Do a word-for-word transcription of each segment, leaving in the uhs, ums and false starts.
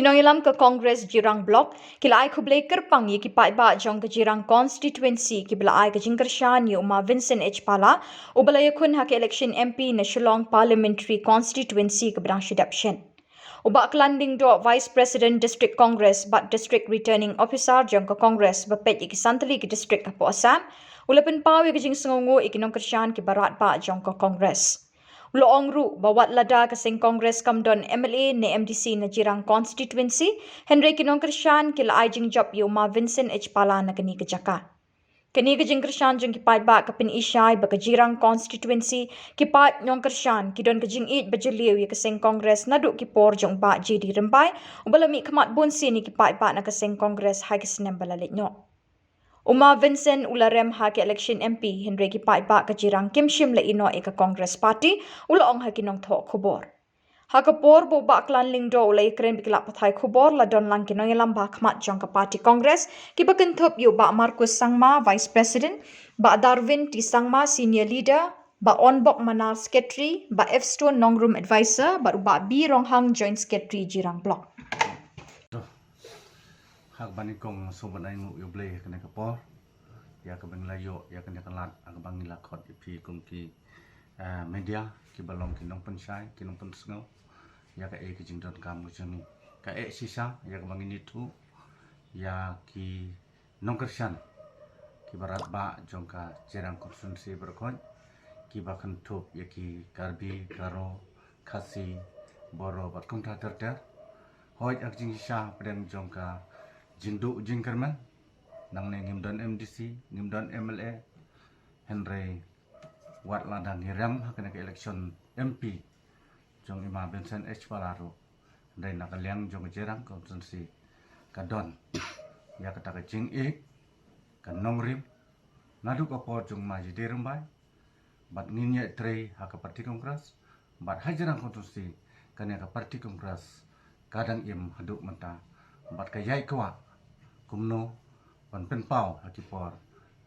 Ki nongïalam ka Congress Jirang Block ki la ai khublei kyrpang ïa ki paidbah jong ka Jirang Constituency kiba la ai ka jingkyrshan ïa u Ma Vincent H Pala, uba la ïakhun ha ka election M P na Shillong Parliamentary Constituency kaba dang shu dep shen. U Bah Klan Lyngdoh, Vice President District Congress bad District Returning Officer jong ka Congress ba peit ïa ki san tylli ki district hapoh Assam, u la pynpaw ïa ka jingsngewnguh ïa ki nongkyrshan kiba radbah jong ka Congress. U la ong ruh ba wat lada ka seng Congress kam don M L A ne M D C na Jirang Constituency, hynrei ki nongkyrshan ki la ai jingjop ïa u Ma Vincent H Pala na kane ka jaka. Kane ka jingkyrshan jong ki paidbah ka pyni shai ba ka Jirang Constituency, ki paid nongkyrshan ki don ka jingïeit ba jylliew ïa ka seng Congress naduh ki por jong u Bah J D Rymbai, uba la mihkhmat bunsien ïa ki paidbah na ka seng Congress ha ki snem ba la leit noh. U Ma Vincent u la rem ha ka election M P, hynrei ki paidbah ka Jirang kim shym la ïeh noh ïa ka Congress Party, u la ong ha ki nongthoh khubor. Ha ka por ba u Bah Klan Lyngdoh u la ïakren bad ki lad pathai khubor, la don lang ki nongïalam ba ha khmat jong ka party Congress kiba kynthup ïa u Bah Marcus Sangma, Vice President, Bah Darwin T Sangma, Senior Leader, Bah Onbok Manar, Secretary, Bah F Stone Nongrum, Advisor, bad u Bah B Ronghang, Joint Secretary Jirang Block. Ha kaba nyngkong sngewbha ban ai nguh ïa U Blei ha kane ka por, ïa kaba ngi la ïoh ïa kane ka lad, ha kaba ngi la khot ïa phi kum ki, eh, media, kiba long ki nongpynshai, ki nongpynsngew ïa kaei ka jingdonkam ka jong ngi. Kaei shisha ïa kaba ngin ïathuh ïa ki nongkyrshan kiba radbah jong ka Jirang Constituency baroh khoit, kiba kynthup ïa ki Karbi, Garo, Khasi, Boro bad kumta ter ter. Hooid, ha ka jingshisha pdeng jong ka jingduh jingkyrmen, nangne ngim don M D C, ngim don M L A, hynrei wat lada ngi rem ha kane ka election M P jong i Ma Vincent H Pala ruh, hynrei na ka liang jong ka Jirang Constituency ka don ïa kata ka jingïeit, ka nongrim, naduh ka por jong Ma J D Rymbai, bad ngin ïatrei ha ka party Congress, bad ha Jirang Constituency kane ka party Congress ka dang im haduh mynta, bad ka ïai kwah kumno ban pynpaw ha ki por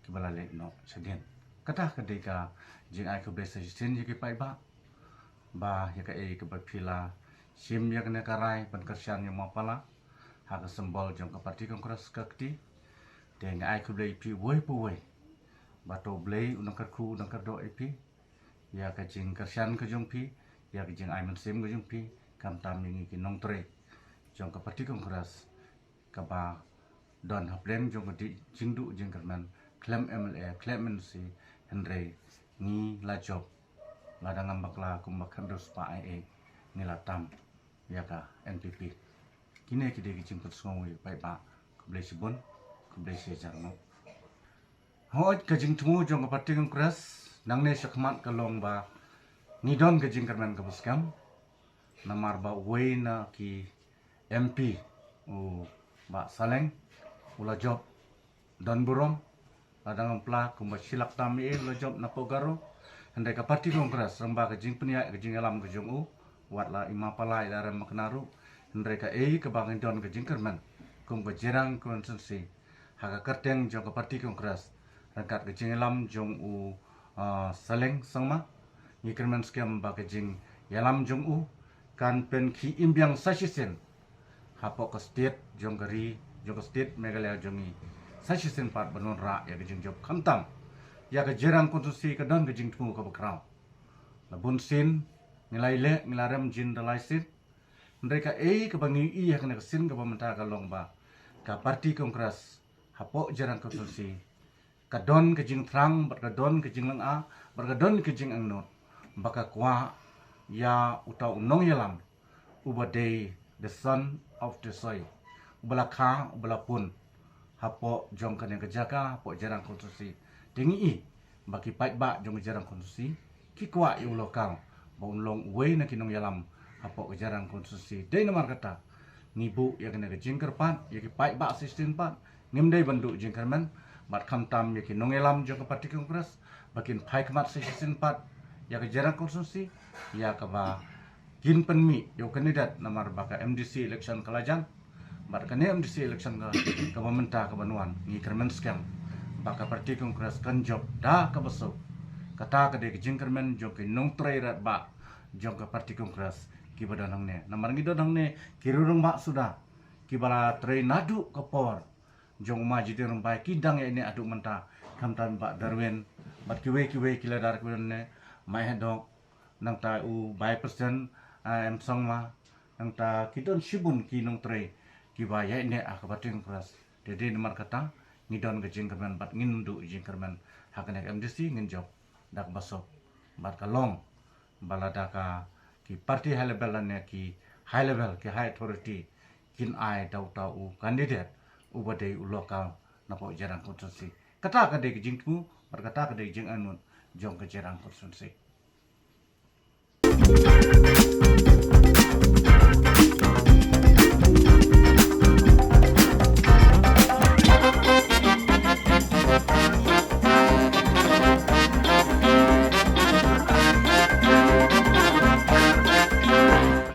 kiba la leit noh shadien. Kata ka dei ka jingai khublei sa shisien ïa ki paidbah, ba ïa kaei kaba phi la shim ïa kane ka rai ban kyrshan ïa u Ma Pala ha ka symbol jong ka party Congress ka kti. Te nga ai khublei ïa phi uwei pa uwei, ba to U Blei un nang kyrkhu un nang kyrdoh ïa phi, ïa ka jingkyrshan ka jong phi, ïa ka jingai mynsiem ka jong phi, khamtam ïa ngi ki nongtrei jong ka party Congress, kaba don hapdeng jong ka di-, jingduh jingkyrmen, khlem M L A, khlem M D C, hynrei ngi la jop, lada ngam bakla kumba khyndai spah ai ei, ngi la tam ïa ka N P P. Kine ki dei ki jingpynsngew ïa ki paidbah. Khublei shibun, khublei shihajar nguh. Hooid, ka jingthmu jong ka party Congress nangne shakhmat ka long ba ngi don ka jingkyrmen kaba skhem, namar ba uwei na ki M P, u Bah Saleng, u la jop don burom, lada ngam pla kumba shi lak tam ei u la jop napoh Garo. Hynrei ka party Congress, lyngba ka jingpynïaid ka jingïalam ka jong u, wat la i Ma Pala i la rem makna ruh, hynrei kaei kaba ngi don ka jingkyrmen kum ka Jirang Constituency, ha ka kyrteng jong ka party Congress, ryngkat ka jingïalam jong u, ah, Saleng Sangma, ngi kyrmen skhem ba ka jingïalam jong u kan pynkhie im biang sa shisien hapoh ka state jong ka ri, jong ka state Meghalaya jong ngi, sa shisien pat ban wanrah ïa ka jingjop, khamtam ïa ka Jirang Constituency ka don ka jingthmu kaba khraw. La bun sien ngi la ïaleh, ngi la rem jin da lai sien. Hynrei kaei kaba ngi ïohi ha kane ka sien kaba mynta ka long ba ka party Congress hapoh Jirang Constituency ka don ka jingthrang, bad ka don ka jinglynga, bad ka don ka jingangnud, ba ka kwah ïa uta u nongïalam uba dei the son of the soil, uba la kha, uba la pun hapoh jong kane ka jaka, hapoh Jirang Constituency. Te ngi i ba ki paidbah jong ka Jirang Constituency ki kwah ïa u Lokal ba un long uwei na ki nongïalam hapoh ka Jirang Constituency. Dei namar kata ngi buh ïa kane ka jingkyrpad ïa ki paidbah sa shisien pat, ngim dei ban duh jingkyrmen, bad khamtam ïa ki nongïalam jong ka party Congress ba kin phai khmat sa shisien pat ïa ka Jirang Constituency, ïa kaba kin pynmih ïa u candidate, namar ba ka M D C election ka la jan, bad kane M D C election ka, kaba mynta kaban wan, ngi kyrmen skhem ba ka party Congress kan jop da kaba suk. Kata ka dei ka jingkyrmen jong ki nongtrei radbah jong ka party Congress kiba don hangne. Namar ngi don hangne ki riew rangbah suda, kiba la trei naduh ka por jong u Ma Jingding Rymbai ki dang ïaineh haduh mynta, khamtam Bah Darwin bad kiwei kiwei ki leader kiwei ne, Maihiadok, nangta u Bai President, ah, M Sangma, nangta ki don shibun ki nongtrei kiba ïaineh ha kaba tieng press. Te dei namar kata ngi don ka jingkyrmen bad ngin duh jingkyrmen ha kane ka M D C, ngin jop da kaba sop bad ka long ba lada ka ki party high level lane ki high level, ki high authority kin ai da uta u candidate uba dei u local napoh Jirang constituency. Kata ka dei ka jingthmu bad kata ka dei ka jingangnud jong ka Jirang constituency.